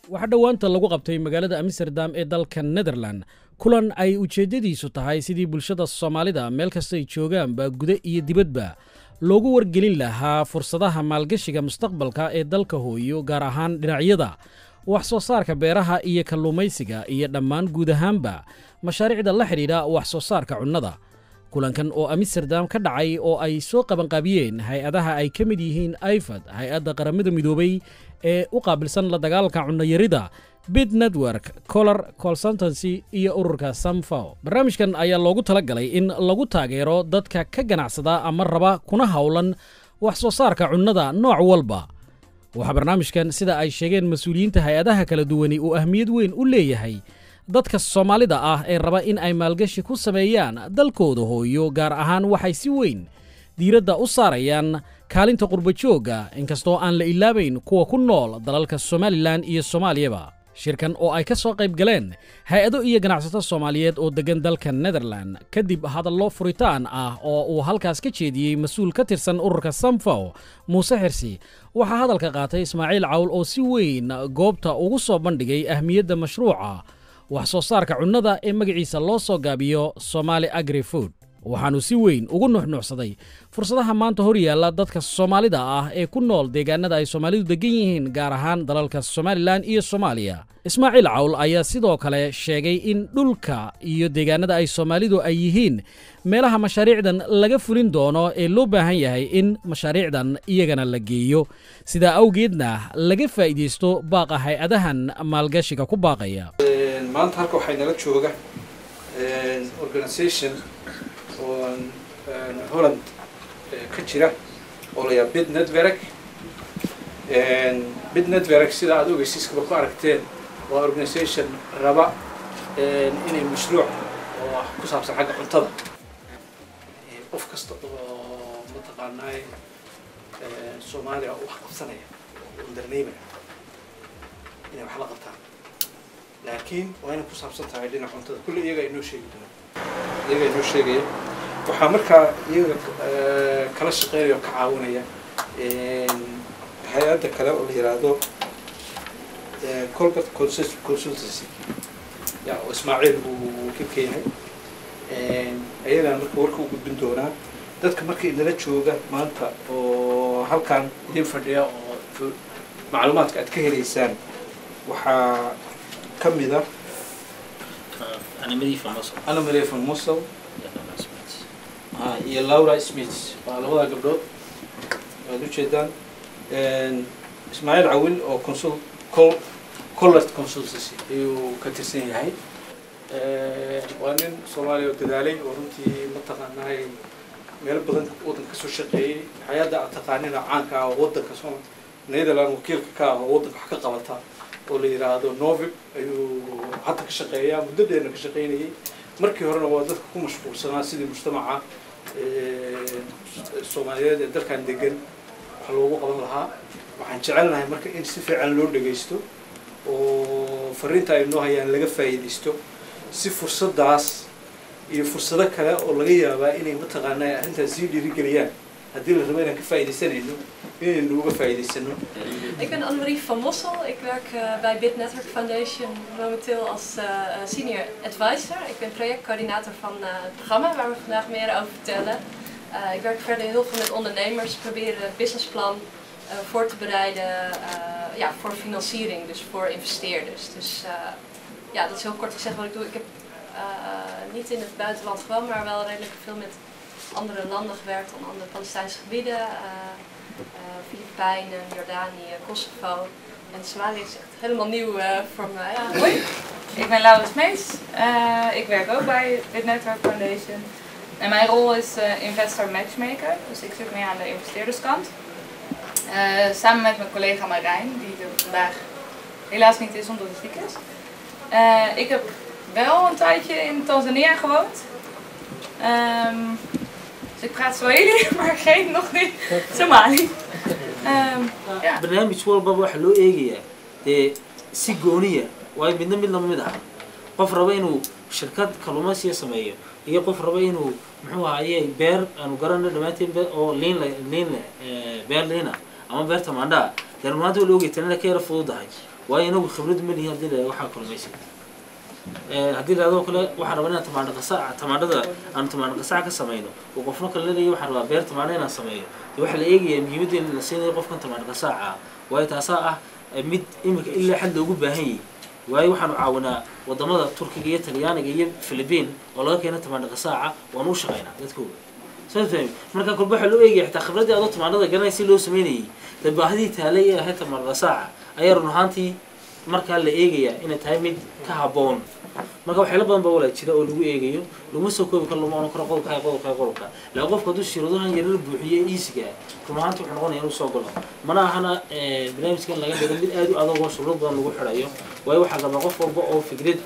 Waxaa dhowaanta lagu qabtay magaalada Amsterdam ee dalka Netherland kulan ay ujeeddadiisu tahay sidii bulshada Soomaalida meel kastay joogaanba, guda iyo dibadba, loogu wargelin lahaa fursadaha maalgashiga mustaqbalka ee dalka hooyo, gaar ahaan dhinacyada wax soo saarka beeraha iyo kalluumaysiga iyo dhammaan guud ahaanba mashaariicda la xidhiidha wax soo saarka cunnada. Kulankan oo Amsterdam ka dhacay oo ay soo qabanqaabiyeen hay-adaha ay ka mid yihiin IFAD, hay-adda Qaramada Midoobay ee u qaabilsan la dagaalka cunnayarida, BID Network, Coller Consultancy iyo ururka SAMFAO, barnaamijkan ayaa loogu talagalay in lagu taageero dadka ka ganacsada ama raba kuna howlan wax soo saarka cunnada nooc walba. Waxaa barnaamijkan, sida ay sheegeen mas-uuliyiinta hay-adaha kala duwani, uu ahmiyad weyn u leeyahay dadka Soomaalida ah ee raba in ay maalgashi ku sameeyaan dalkooda hooyo. Gaar ahaan waxay si weyn diiradda u saarayaan kaalinta qurbajoogga, inkastoo aan la ilaabayn kuwa ku nool dalalka Somalilan iyo Soomaaliyaba. Shirkan oo ay ka soo qayb galeen hay-ado iyo ganacsato Soomaaliyeed oo deggan dalka Netherland, kadib hadallo furitaan ah oo uu halkaas ka jeediyey mas-uul ka tirsan ururka SAMFAO, Muuse Xirsi, waxaa hadalka qaatay Ismaaciil Cawl oo si weyn goobta ugu soo bandhigay ahmiyadda mashruuca wax soo saarka cunnada ee magaciisa loo soo gaabiyo Somaali Agri Food. Waxaanu si weyn ugu nuuxnuuxsaday fursadaha maanta hor yaalla dadka Soomaalida ah ee ku nool deegaanada ay Soomaalidu degan yihiin, gaar ahaan dalalka Somalilan iyo Soomaaliya. Ismaaciil Cawl ayaa sidoo kale sheegay in dhulka iyo deegaanada ay Soomaalidu ay yihiin meelaha mashaariicdan laga fulin doono ee loo baahan yahay in mashaariicdan iyagana la geeyo, sidaa awgeedna laga faa'iidaysto baaqa hay-adahan maalgashiga ku baaqaya. Maanta halka waxay nala jooga organization oo Holland ka jira oo la yahaa BID Network. BID Network, sida aada ogeysiiskaba ku aragteen, waa organization raba inay mashruuc oo ku saabsan xagga cuntada qof kasta oo mataqaanaay Soomaaliya wax qabsanaya oo ondernemer inay wax la qabtaan, laakiin waa inay ku saabsan tahay dhinaca cuntada. Kulle iyaga inoo sheegi doona, iyaga inoo sheegaya. Waxaa markaa iyaga kala shaqeynaya oo ka caawinaya hay-adda kale oo la yiraahdo Colbert Consultancy ya oo Ismaaciil uu wakiilka yahay. Ayagana marka warka u gudbin doonaa dadka marka inala jooga maanta oo halkan idin fadhiya oo macluumaadka aad ka heleysaan waxaa ka mid ah Annemarie van Mossel. Annemarie van Mossel iyo Laura Smith. Waa labada gabdhood waad ujeedaan. Ismaaciil Cawil oo consul Collert Consultancy ayuu ka tirsan yahay. Waa nin Soomaaliya oo dadaalay oo runtii mataqaanaay meelo badan waddanka kasoo shaqeeyey, hay-adda aad taqaanina caanka ah oo waddanka soo Netherland wakiilka ka ah oo waddanka wax ka qabata oo la yiraahdo Novib ayuu hadda ka shaqeeyaa, muddo dheerna ka shaqeynayay. Markii horena waa dadka ku mashquulsanaa sidii mujtamaca Soomaaliyeed ee dalkan degan wax loogu qaban lahaa. Waxaan jecelnahay marka in si fiican loo dhagaysto oo fariinta ay noo hayaan laga faa'iidaysto, si fursaddaas iyo fursado kale oo laga yaabaa inay mataqaanaa arrintaas sii dhiirigeliyaan, haddii la rabo inaan ka faa'iidaysanayno, inaynu uga faa'iidaysano. Ik ben Annemarie van Mossel. Ik werk bij BID Network Foundation momenteel als senior advisor. Ik ben projectcoördinator van het programma waar we vandaag meer over vertellen. Ik werk verder heel veel met ondernemers, proberen het businessplan voor te bereiden, ja, voor financiering, dus voor investeerders. Dus ja, dat is heel kort gezegd wat ik doe. Ik heb niet in het buitenland gewoond, maar wel redelijk veel met andere landen gewerkt, onder andere Palestijnse gebieden, Filipijnen, Jordanië, Kosovo. En Somalië is echt helemaal nieuw voor mij. Ja. Hoi, ik ben Laura Smeets. Ik werk ook bij BID Network Foundation. En mijn rol is investor matchmaker, dus ik zit meer aan de investeerderskant. Samen met mijn collega Marijn, die er vandaag helaas niet is omdat hij ziek is. Ik heb wel een tijdje in Tanzania gewoond. Dus ik praat Swahili, maar geen, nog niet Somali. Ja. Barnaamij walbaba waxaa loo eegayaa dee si gooniya, waayo midna mid lama mid aha. Qof raba inuu shirkad kalluumaysiga sameeyo iyo qof raba inuu muxuu ahaye beer aanu garano dhammaanteen oo liin le, liin leh, beer liina ama beer tamaandhaa, dee runaanti waa la ogay tanina ka yara fududahay. Waayo inagu khibrad ma lihi haddii la waxaa kalluumaysiga. Haddii la adoo kale waxaan rabaa inaan tamaandho qasaaca, tamaandhada aan tamaandho qasaaca ka samayno, oo qofno kale leeyahay waxaan rabaa beer tamaandho inaan sameeyo, dee waxaa la eegayaa muhiimadda in la siinayo qofkan tamaandho qasaaca ah, waayo taasaa ah mid iminka ilaa xad loogu baahan yahay. Waayo waxaanu caawinaa wadamada Turkiga iyo Talyaaniga iyo Philippine oo laga keeno tamaandho qasaaca, waanu u shaqaynaa dadkooga, soo fahmi. Marka kolba waxaa loo eegaya xitaa khibraddii adoo tamaandhada garanaya si loo sameynayay, dee baahidii taalay ee ahayd tamaandho qasaaca ayaa run ahaantii markaa la eegayaa inay tahay mid ka habboon. Marka waxyaalo badan baa walaa jira oo lagu eegayo, laguma soo koobi karo, lama oran karo qodobka qodobka qodobka. Laakiin qofka hadduu shuruudahan yarar buuxiyo easyga, run ahaantii wuxuu noqonaya inuu soo galo. Mana ahana barnaamijkan laga dhigo mid aad u adag oo shuruud badan lagu xidhayo, waayo waxaa rabaa qof walba oo fikrad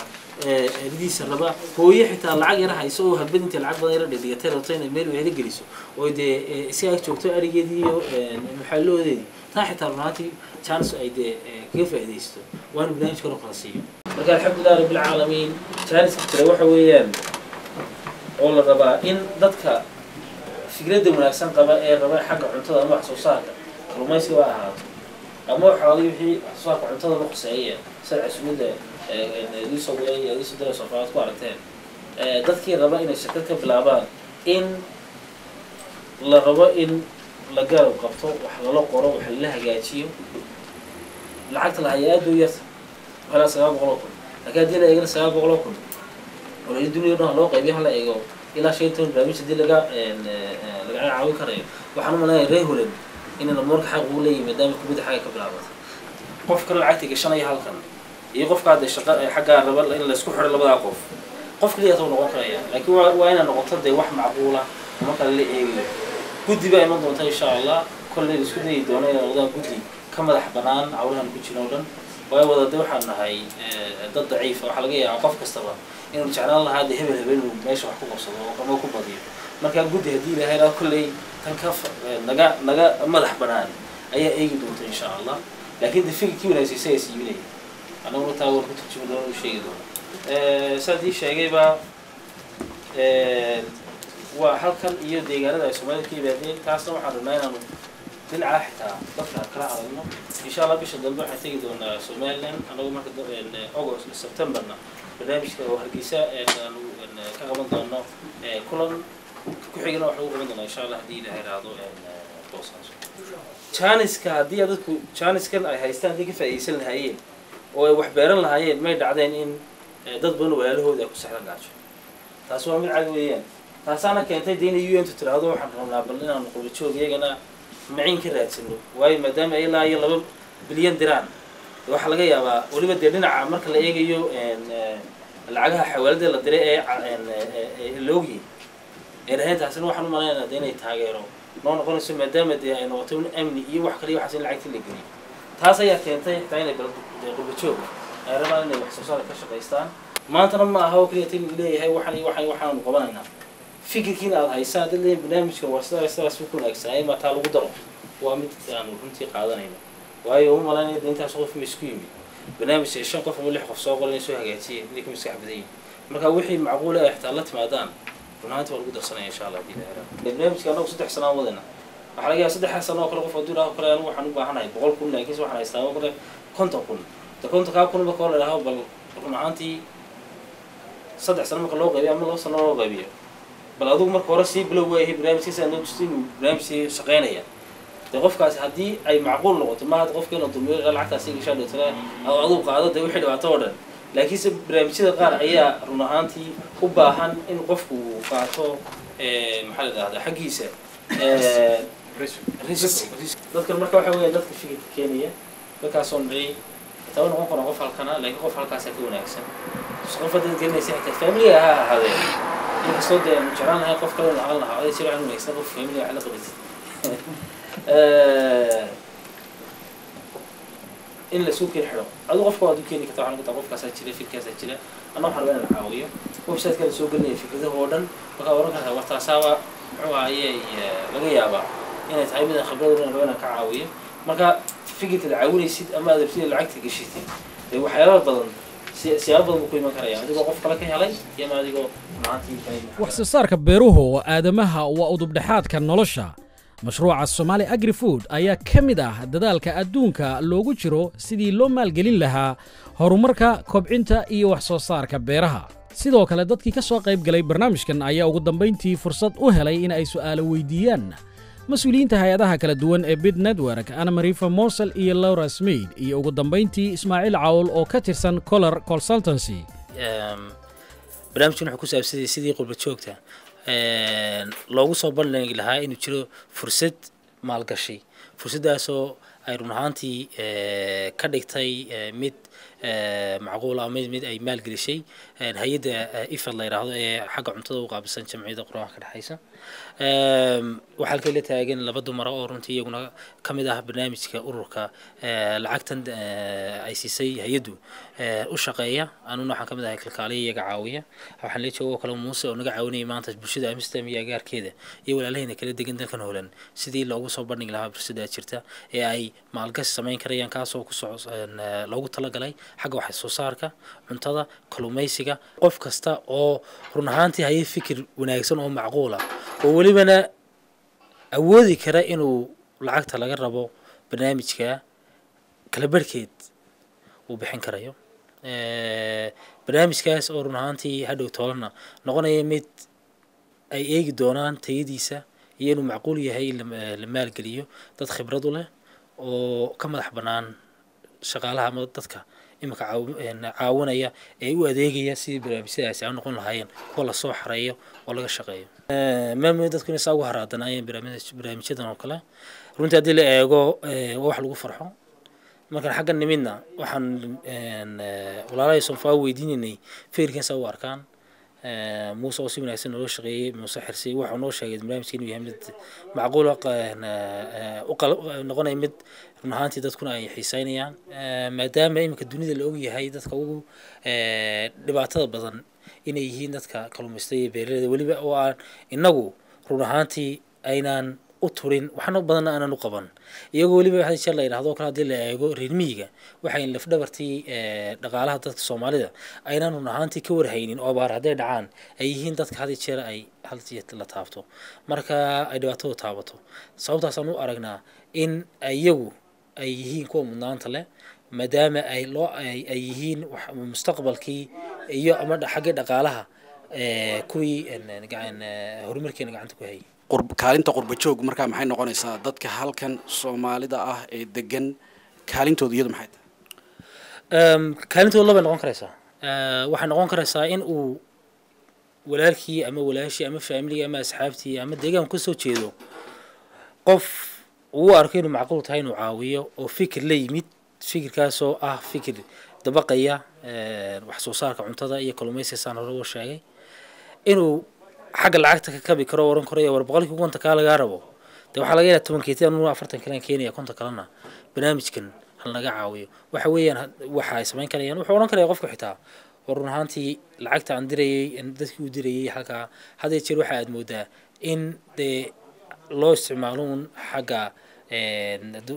ridiisa raba, hooyo xitaa lacag yara hayso oo habad intay lacag badan yara dhigdhigatay rabto inay meel wehelo geliso oo dee iska ag joogto arigeedii iyo maxaloodeedii, taa xitaa run ahaantii chance ay dee kaga faa'iidaysto waa inu barnaamijkan oo kala siiyo. Marka alxamdulilah rabbilcaalamiin, chance-ka jira waxa weeyaan oo la rabaa in dadka fikradda wanaagsan qaba ee raba xagga cuntada ama wax soo saarka kalluumaysiga ha ahaato ama waxaali wixii wax soo saarka cuntada la khuseeya, sida casuumada idiisoo diray idiisoo diray soofaad ku aragteen, dadkii raba inay shirkad ka bilaabaan, in la rabo in la garab qabto, wax lala qoro, wax lala hagaajiyo. Lacagta la hayaa aad bay u yarta, waxaa 900,000, laakiin haddii la eegana 900,000 oo la dunida dhan loo qaybiyo, hala eego ilaa 15 barnaamij haddii laga laga caawin karayo, waxaan u malaynayaa reer Holland inay namoorka xaq ugu leeyihin maadaama kubadda xagga ka bilaabatay. Qofkan lacagta gashanaya halkan iyo qofka hadda shaqa xaggaa raba in laisku xidho, labadaa qof qof kaliya tuu noqon karaya, laakiin waa inay noqoto dee wax macquula oo marka lala eegayo. Guddi baa iman doonta insha Allah, kolley la isku dayi doono inay noqdaan guddi ka madax bannaan hawlahan ku jira oo dhan, waayo wada de waxaan nahay dad daciifa. Waxaa laga yaabaa qof kastaba inuu jeclaan lahaa dee hebel hebel inuu meesha wax ku qabsado oo ama ku badiyo. Marka guddi haddii ilahay ilaa kolley tan ka naga madax bannaan ayaa eegi doonta insha Allah, laakiin de fikirkii wanaagsan isaga is iibinaya, annaguna taa waan ku turjumi doona, u sheegi doona. Saad ii sheegayba waa halkan iyo deegaanada ay Soomaalida ka yimaadeen, taasna waxaan rabnaa inaanu dhinaca xitaa dadka kala hadalno insha Allah. Bisha dambe waxaan tegi doonaa Somaliland annagu, marka August Septemberna barnaamijka oo Hargeysa aanu ka qaban doono kulan ku xigana wax lagu qaban doonaa insha Allah haddii Ilahay raado Boosaaso. Chance-ka haddii dadku chance-kan ay haystaan haddii ka faa'iidaysan lahaayeen oo ay wax beeran lahaayeen, may dhacdeen in dad badan walaalahooda ay ku sexdaan gaajo. Taasi waa mid cad weeyaan, taasaana keentay dee inay UN tu tiraahdo waxaan rabnaa bal inaanu qurbajoog iyagana maciin ka raadsano, waayo maadaama ay ilaa iyo 2 bilyan diraan, waxaa laga yaabaa weliba dee dhinaca marka la eegayo lacagaha xawaalada la diray ee la ogyahay ee dhahayn. Taasina waxaan u malaynayaa dee inay taageero noo noqonayso, maadaama dee ay noqotay in amni iyo wax kale iyo waxaas in lacagtii la geliyo. Taas ayaa keentay xitaa inay bal dee qurbajoog ay rabaan inay wax soo saarka ka shaqaystaan. Maantana ma aha oo keliya tin leeyahay waxaan iyo waxaan waxaanu qabanaynaa, fikirkiina aad haysaan dad leeyihin barnaamijka waa sidaas sidaas ku wanaagsanay ma taa lagu daro, waa mid aanu runtii qaadanayno. Waayo uma malaynaya dee intaas qof ma isku yimid barnaamij ay shan qof ama lix qof soo qoran inay soo hagaajiyeen inay ka maskax badan yihin. Marka wixii macquula ay xitaa la timaadaan, run ahaantii waa lagu darsanaya insha Allah haddii la helo. Barnaamijka annagu 3 sano aan wadayna, waxaa laga yaaba saddexdaa sano oo kale qof hadduu yidhaho kale anigu waxaan u baahanahay 100,000, laakiinse waxaan haystaa oo kale 50,000, de kontonkaa kun marka hore la idhaho bal run ahaantii 3 sano marka loo qaybiyo ama 2 sano loo qaybiyo, bal adigu marka hore sii bilow waayahay barnaamijkiisa noo tusti inuu barnaamijkii shaqaynaya. Dee qofkaasi haddii ay macquul noqoto, maaha qofka inuu dulmiyo lacagtaasi gashaa dhootana adigu qaado dee wixii dhibaato oo dhan, laakiinse barnaamijyada qaar ayaa run ahaantii u baahan in qofku uu qaato maxaa la idhahdaa xaggiisa risk. Dadkan marka waxa weeya dadka fikirka keenaya, dadkaasoo naciyay xitaa u noqon kara qof halkana, laakiin qof halkaasaa ka wanaagsan. Qof haddaad gelinaysa xitaa familiga ha ahaadee, inkastoo dee aanu jeclaan lahay qof kale inu ahaan lahaa oday jira aan wanaagsan qof familiga wax la qabatid in laisku keen xidho, adigu qofka waad u keeni kartaa, waxaan kartaa qofkaasaa jira, fikirkaasaa jira, anna waxaan rabaa inaan caawiyo. Website-ka la soo gelinaya fikradaha oo dhan markaa oran kartaa war taasaaba muxuu ahaye laga yaabaa inay tahay mid aan khibrad u rabo inaan ka caawiyo. Marka fikirka la caawinaysid ama aad rabtid lacagta geshitid, dee waxyaaba badan siyaabo badan buu ku iman karaya, adigoo qof kale ka helay iyo ama adigoo maantii Wax soo saarka beeruhu oo aadamaha waa udubdhexaadka nolosha. Mashruuca Somali Agri Food ayaa ka mid ah dadaalka adduunka loogu jiro sidii loo maalgelin lahaa horumarka, kobcinta iyo wax soo saarka beeraha. Sidoo kale, dadkii ka soo qayb galay barnaamijkan ayaa ugu dambayntii fursad u helay in ay su'aalo weydiiyaan mas-uuliyiinta hay-adaha kala duwan ee Bid Network, Anamarifa Mosel iyo Laura Smaid, iyo ugu dambayntii Ismaaciil Cawl oo ka tirsan Coller Consultancy. Barnaamijkan wuxuu ku saabsanyay sidii qurba joogta loogu soo bandhigi lahaa inuu jiro fursad maalgashi, fursaddaasoo ay run ahaantii ka dhigtay mid macquul ah, mid ay maalgelisay hay-adda IFAD la yidhaahdo ee xagga cuntada u qaabilsan Jamciyadda Qur'aanka ka dhexaysa. Waxaa halkay la taagan laba dumara oo runtii iyaguna ka mid ah barnaamijka ururka lacagtan ay siisay hay-addu u shaqeeya. Anuna waxaan ka mid ahay kalkaaliya iyaga caawiya. Waxaan la jooga oo kale Muuse oo naga caawinaya maanta bulshada Amsterdam iyo agaarkeeda iyo walaalahayna kala degan dalkan Holand sidii loogu soo bandhigi lahaa fursadda jirta ee ay maalgashi samayn karayaan, kaasoo kusoo loogu talagalay xagga wax soo saarka cuntada, kalluumaysiga. Qof kasta oo run ahaantii haya fikir wanaagsan oo macquul ah oo welibana awoodi kara inuu lacagta laga rabo barnaamijka kala barhkeed uu bixin karayo, barnaamijkaas oo run ahaantii hadhow toolana noqonaya mid ay eegi doonaan tayadiisa iyo inuu macquul yahay in la maalgeliyo, dad khibrad u leh oo ka madax bannaan shaqaalaha ama dadka iminka caawinaya ee u adeegaya sidii barnaamijyadaasi ay noqon lahaayeen kuwa lasoo xareeyo oo laga shaqeeyo. Maamul dadku inay saa ugu haraadanaayeen barnaamijyadan oo kale, runtii haddii la eego waa wax lagu farxo. Markaan xagga nimidna waxaan walaalahay Sonfaa weydiinaynay fikirkan saa u arkaan. Muuse oo si wanaagsan noola shaqeeyey, Muuse Xirsi, wuxuu noo sheegay barnaamijka inuu yahay mid macquul noqonaya, mid run ahaantii dadkuna ay xiiseynayaan, maadaama iminka dunida la ogyahay dadka ugu dhibaatada badan inay yihiin dadka kalluumaysatada iyo beeraleyda, weliba oo aan inagu run ahaantii aynaan u turin waxna badanna aanan u qaban iyagoo. Weliba waxa jeer la yidhahdo kale, haddii la eego reer miyiga, waxay lafdhabartii dhaqaalaha dadka Soomaalida aynaan run ahaantii ka warhaynin, oo abaar hadday dhacaan ay yihiin dadka had iyo jeer ay hal la taabto marka ay dhibaatadu taabato. Sababtaasaan u aragnaa in iyagu ay yihiin kuwa mudnaanta leh, maadaama ay loo ay yihiin mustaqbalkii iyo ama xaggii dhaqaalaha kuwii horumarkeena gacanta ku hayay. Kaalinta qurba joog markaa maxay noqonaysaa? Dadka halkan Soomaalida ah ee degan kaalintooda iyadu maxay tahay? Kaalintooda labay noqon karaysaa. Waxay noqon karaysaa in uu walaalkii ama walaashii ama faamiligii ama asxaabtii ama deegaanku kasoo jeedo qof uu arko inuu macquul tahay inuu caawiyo oo fikir la yimid, fikirkaasoo ah fikir dabaqaya wax soo saarka cuntada iyo kalluumaysiga saan hore uga sheegay, inuu xagga lacagta ka kabi karo, oran karo war 50% kaa lagaa rabo, dee waxaa laga yaraa 10 keeti, anuu 40 kalean keenaya, 50 kalena barnaamijkan hal naga caawiyo. Waxa weeyaan waxa ay samayn karayaan, wuxuu oran karaya qofku xitaa war run ahaantii lacagta aan dirayay, dadkii u dirayay halkaa, had iyo jeer waxa aad moodaa in dee loo isticmaalo un xagga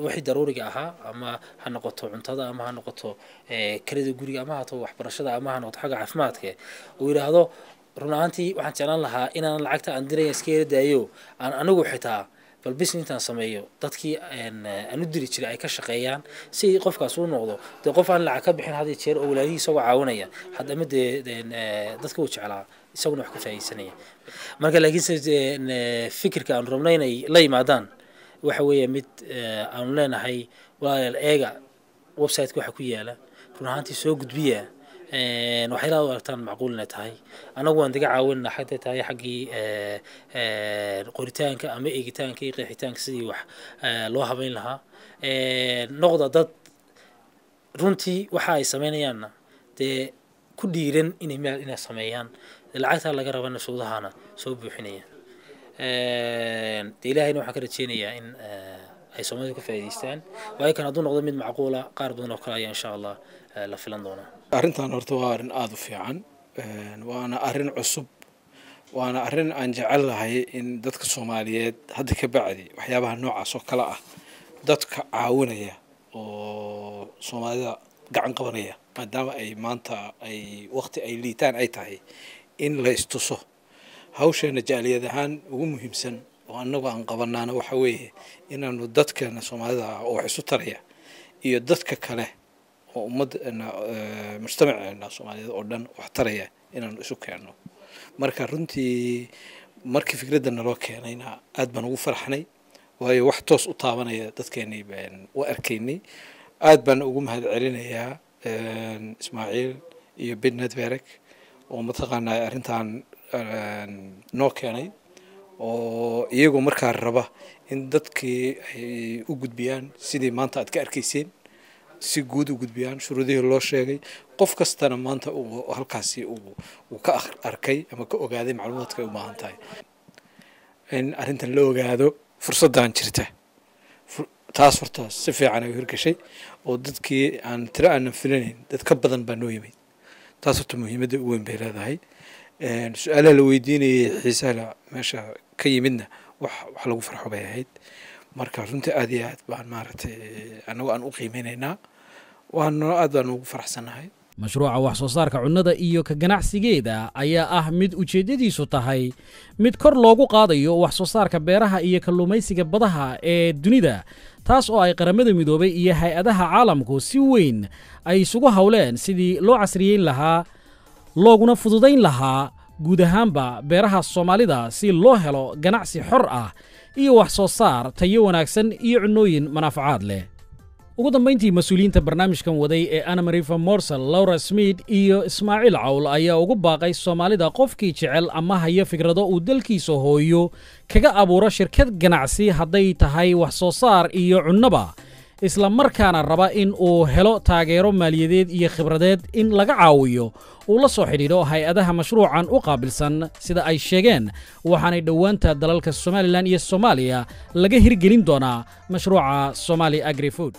wixii daruuriga ahaa, ama ha noqoto cuntada ama ha noqoto kirada guriga ama ha noqoto waxbarashada ama ha noqoto xagga caafimaadka, uu yidhaahdo run ahaantii waxaan jeclaan lahaa inaan lacagta aan diraya iska yara daayo, aan anigu xitaa bal business intaan sameeyo dadkii aan u diri jiray ay ka shaqeeyaan, si qofkaas uu noqdo dee qof aan lacag ka bixin had iyo jeer oo walaalihii isagoo caawinaya haddama dee dadka uu jeclaa isaguna wax ka faa'iidaysanaya. Marka laakiinse fikirka aanu rabno inay la yimaadaan waxa weeye mid aanu leenahay: walaalayaal, eega website-ka waxa ku yaala, run ahaantii soo gudbiya waxyaalaha u aragtaan macquul inay tahay. Anagu waan diga caawinana xagday tahay xaggii qoritaanka ama eegitaanka iyo qeexitaanka sidii wax loo habeyn lahaa. Noqda dad runtii waxa ay sameynayaanna dee ku dhiiran inay maal inay sameeyaan, lacagtaa laga rabana shuruudahana soo buuxinaya. Dee Ilaahayna waxaan ka rajeynayaa in ay Soomaalidu ka faa'iidaystaan, waayo kan hadduu noqdo mid macquula qaar badan oo kale ayaa insha Allah la filan doonaa. Arrintan horta waa arrin aada u fiican, waana arrin cusub, waana arrin aan jecel lahay in dadka Soomaaliyeed hadda ka bacdi waxyaabaha noocaas oo kale ah dadka caawinaya oo Soomaalida gacan qabanaya, maadaama ay maanta ay waqti ay liitaan ay tahay, in la istuso hawsheena jaaliyad ahaan ugu muhiimsan. Oo annagu aan qabanaana waxa weeye inaanu dadkeena Soomaalida ah oo wax isu taraya iyo dadka kale oo ummadna, mujtamaceena Soomaaliyeed oo dhan wax taraya inaanu isu keenno. Marka runtii markii fikradda naloo keenayna aad baan ugu farxnay, waayo wax toos u taabanaya dadkeenii baan u arkaynay. Aad baan ugu mahad celinayaa Ismaaciil iyo BID Network oo mataqaanaa arrintan noo keenay, oo iyagu markaa raba in dadkii ay u gudbiyaan sidii maanta aad ka arkayseen, si guud u gudbiyaan shuruudihii loo sheegay, qof kastana maanta uu halkaasi uu ka arkay ama ka ogaaday macluumaadka ay u baahan tahay in arrintan la ogaado. Fursaddan jirta taas horta si fiican ay u hirgashay, oo dadkii aan tiro aanan filanayn dad ka badan baa noo yimid. Taas horta muhiimadda u weyn bay leedahay. Su-aalaha la weydiinayay xiisaha meesha ka yimidna wax lagu farxo bay ahayd. Marka runtii aad iyo aad baan maaragtay annagu aan u qiimeynaynaa, waana aad baan ugu faraxsannahay. Mashruuca wax soo saarka cunnada iyo ka ganacsigeeda ayaa ah mid ujeeddadiisu tahay mid kor loogu qaadayo wax soo saarka beeraha iyo kalluumaysiga badaha ee dunida, taas oo ay Qaramada Midoobay iyo hay-adaha caalamku si weyn ay isugu howleen sidii loo casriyeyn lahaa looguna fududayn lahaa guud ahaanba beeraha Soomaalida, si loo helo ganacsi xor ah iyo wax soo saar tayo wanaagsan iyo cunnooyin manaafacaad leh. Ugu dambayntii, mas-uuliyiinta barnaamijkan waday ee Anamarifa Morsel, Laura Smith iyo Ismaaciil Cawl ayaa ugu baaqay Soomaalida qofkii jecel ama haya fikrado uu dalkiisa hooyo kaga abuuro shirkad ganacsi, hadday tahay wax soo saar iyo cunnaba, isla markaana raba in uu helo taageero maaliyadeed iyo khibradeed in laga caawiyo, uu la soo xidhiidho hay-adaha mashruucan u qaabilsan sida ay sheegeen. Waxaanay dhowaanta dalalka Somalilan iyo Soomaaliya laga hirgelin doonaa mashruuca Somali Agrifood.